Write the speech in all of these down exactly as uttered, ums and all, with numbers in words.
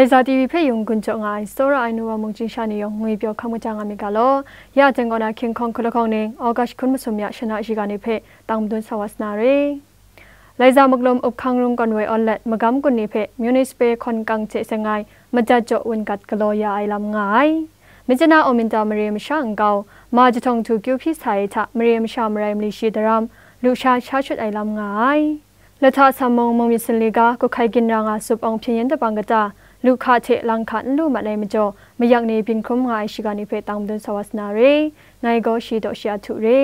Za T V hpe yung gun jaw nga ai, tsawra ai nu wa mung chying sha ni yawng ngwi pyaw hkam kaja nga myit ga law. Ya jen kaw na hkying hkawng hku lahkawng ning, August hkun masum ya shana shiga ni hpe tang madun sa wa sa na re. Laiza Muklum Up Hkang Rung Kawn Woi Awn Let Magam Kun ni hpe Municipal Hkawn Kang hte seng ai majat jaw wungat galaw ya ai lam nga ai. Myitkyina Aw Minta mare masha nkau, ma jahtawng htu kyu hpyi sa ai hta mare masha marai mali shi daram, lusha sha shut ai lam nga ai. Lahta Sammung Mung Myit Sin Liga, Kuhkai Ginra nga Zup Awng Hpyen Yen Dabang kata, lu hka hte lang hka n lu mat ai majaw, mayak ni byin hkrum nga ai shiga ni hpe tang madun sa wa sa na re, ngai gaw shi daw shi a htu re.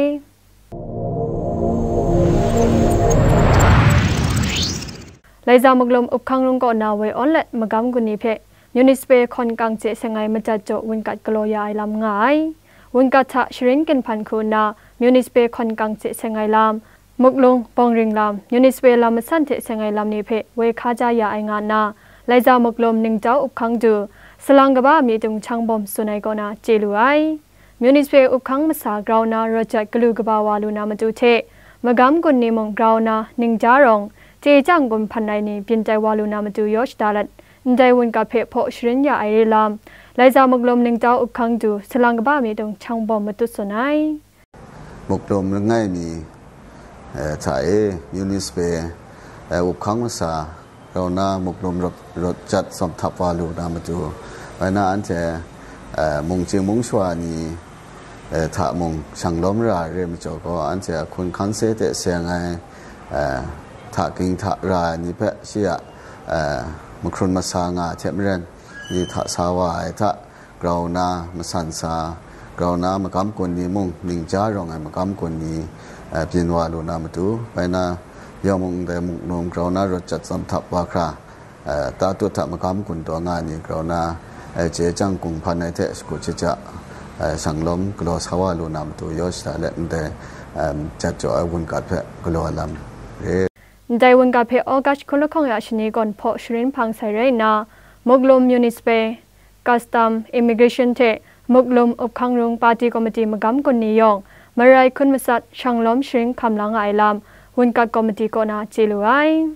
Laiza Muklum Up Hkang Rung kaw na woi awn let magam gun ni hpe Municipal Hkawn Kang hte seng ai majat jaw wungat galaw ya ai lam nga ai. Wungat hta sharin ginhpan hku nna Municipal Hkawn Kang hte seng ai lam, Muklung, Bawngring lam, Municipal lam masan hte seng ai lam ni hpe woi hkaja ya ai nga nna, Laiza Muklum Ningtau Up Hkang du, salang kaba mi tung hkyang bawm tsun ai kaw na chye lu ai. Municipal Up Hkang masa grau na rawt jat galu kaba wa lu na matu hte, magam gun ni mung grau na ningja rawng, chye chyang gun hpan ai ni byin tai wa lu na matu yaw shada let, ndai wungat hpe hpaw sharin ya ai re lam, Laiza Muklum Ningtau Up Hkang du, salang kaba mi tung hkyang bawm matut tsun ai. Muklum langai mi, eh, hta e, Municipal, eh, Up Hkang masa, grau na Muklum rawt, rawt jat tsawm htap wa lu na matu, bai na anhte, eh, mung chying mung shawa ni, eh, hta mung shang lawm ra ai re majaw gaw, anhte a hkun hkan se hte seng ai, eh, hta ging hta ra ai ni hpe shi a, eh, mahkrun masa nga ai hte maren, ni hta sa wa ai hta, grau na masan sa, grau na magam gun ni mung, ningja rawng ai magam gun ni, eh, byin wa lu na matu, bai na, yawng mung ndai Muklum grau na rawt jat tsawm htap wa hkra, eh, tatut hta magam gun taw nga ni grau na, eh, chye chyang gun hpan ai hte shagu shaja, eh, shang lawm galaw sa wa lu na matu yaw shada let ndai, em, jat jaw ai wungat hpe galaw ai lam re. Ndai wungat hpe August hkun lahkawng ya shani gawn hpaw sharin hpang sai rai nna, Muklum Municipal, Custom, Immigration hte Muklum Up Hkang Rung Party Committee magam gun ni yawng, marai hkun matsat shang lawm sharin hkam la nga ai lam, wungat committee kaw na chye lu ai.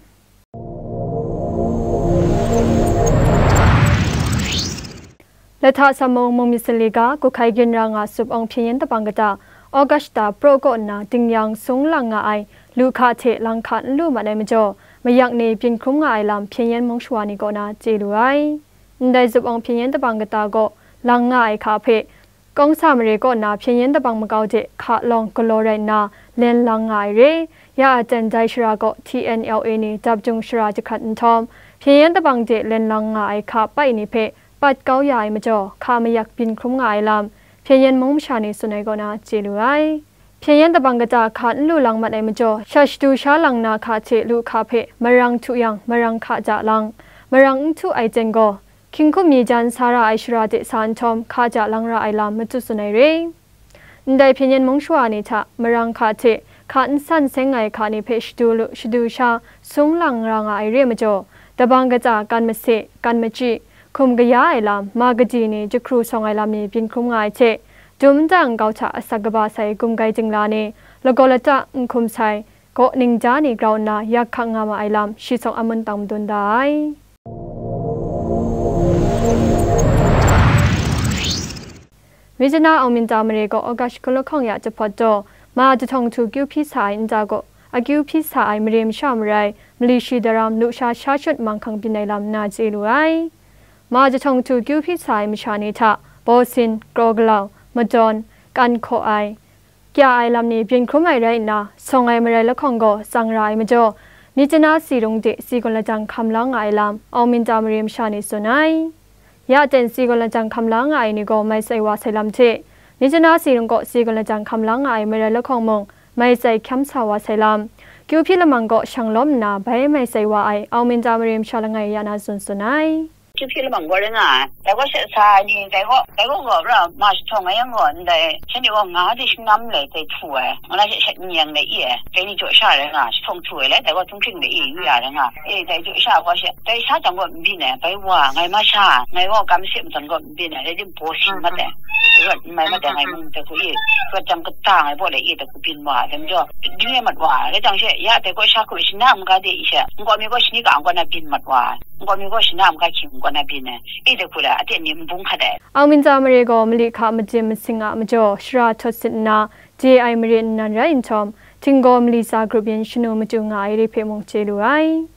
Lahta Sammung Mung Myit Sin Liga, Kuhkai Ginra nga Zup Awng Hpyen Yen Dabang kata, August ta praw kaw nna dingyang sung lang nga ai, lu hka hte lang hka n lu mat ai majaw, mayak ni byin hkrum nga ai lam Hpyen Yen mung shawa ni kaw na chye lu ai. Ndai Zup Awng Hpyen Yen Dabang kata gaw lang nga ai hka hpe, Kawngsa mare kaw na Hpyen Yen Dabang makau de hka lawng galaw rai nna len lang nga ai re. Ya a ten dai shara gaw T N L A ni dap jung shara jahkrat nhtawm, Hpyen Yen Dabang de len lang nga ai hka pai ni hpe pat kau ya ai majaw, hka mayak byin hkrum nga ai lam, Hpyen Yen mung masha ni tsun ai kaw na chye lu ai. Hpyen Yen Dabang kata hka n lu lang mat ai majaw, sha shadu sha lang na hka hte lu hka hpe marang htu yang, marang hka ja lang, marang n htu ai jen gaw, hkying hkum mi jan sa ra ai shara de sa nhtawm, hka ja lang ra ai lam matut tsun ai re. Ndai Hpyen Yen mung shawa ni hta marang hka hte hka n san seng ai hka ni hpe shadu lu, shadu sha, sung lang ra nga ai re majaw, dabang kata kan mase, kan machyi, hkum kaya ai lam, ma kadi ni jahkru sawng ai lam ni byin hkrum nga ai hte, dum nta nkau hta asak kaba sai gumgai dingla ni, lagaw lata n hkum sai, kaw ningja ni grau nna yak hkak nga ma ai lam, shi sawng a mun tang madun da ai. Myitkyina Aung Myint Da mare gaw August hkun lahkawng ya jahpawt taw, ma jahtawng htu kyu hpyi sa ai nta gaw, akyu hpyi sa ai mare masha marai, mali shi daram, lusha sha shut manghkang byin ai lam nna chye lu ai. Ma jahtawng htu kyu hpyi sa ai masha ni hta, bawsin, kraw galau, madawn, kan hkaw ai, kya ai lam ni byin hkrum ai rai nna, sawng ai marai lahkawng gaw tsang ra ai majaw, Myitkyina Sirung de si gawn lajang hkam la nga ai lam, Aung Myint Da mare masha ni tsun ai. Ya ten si gawn lajang hkam la nga ai ni gaw mai tsai wa sai lam hte, Myitkyina Sirung kaw si gawn lajang hkam la nga ai marai lahkawng mung, mai tsai hkyam sa wa sai lam, kyu hpyi lamang kaw shang lawm nna bai mai tsai wa ai Aung Myint Da mare masha langai ya na tsun tsun ai. Kyu hpyi lamang gaw rai nga ai. Dai gaw shat sa ai ni, dai gaw, dai gaw gaw pra, ma jahtawng ai yang gaw, ndai, shanhte gaw nga de shangnam lai dai htu ai, nga na shat shat n yang lai i ai, dai ni jaw sha rai nga, jahtawng htu ai lai, dai gaw htunghking lai i, yu ya rai nga, e, dai jaw sha gaw sha, dai sha jang gaw n byin ai, bai wa, ngai ma sha, ngai gaw kam se madawn gaw n byin ai, rai tim baw sin mat ai, dai gaw n mai mat ai, ngai mung dai hku i, rawt jam kata ngai baw lai i, dai hku byin wa, dai majaw, byin e mat wa, rai jang she, ya dai gaw sha hku shana n ga de i she, n gaw mi gaw shani ka ang gaw na byin mat wa. N gaw mi gaw shana a maga hkying n kaw na byin ai, e de hku la, a ten ni n bung hkat ai. Aung Min Za mare gaw mali hka majim masing a majaw shara htawt sit nna, J I mare nnan rai nhtawm, Tinggaw mali tsa grup yin shanu matu nga ai re hpe mung chye lu ai.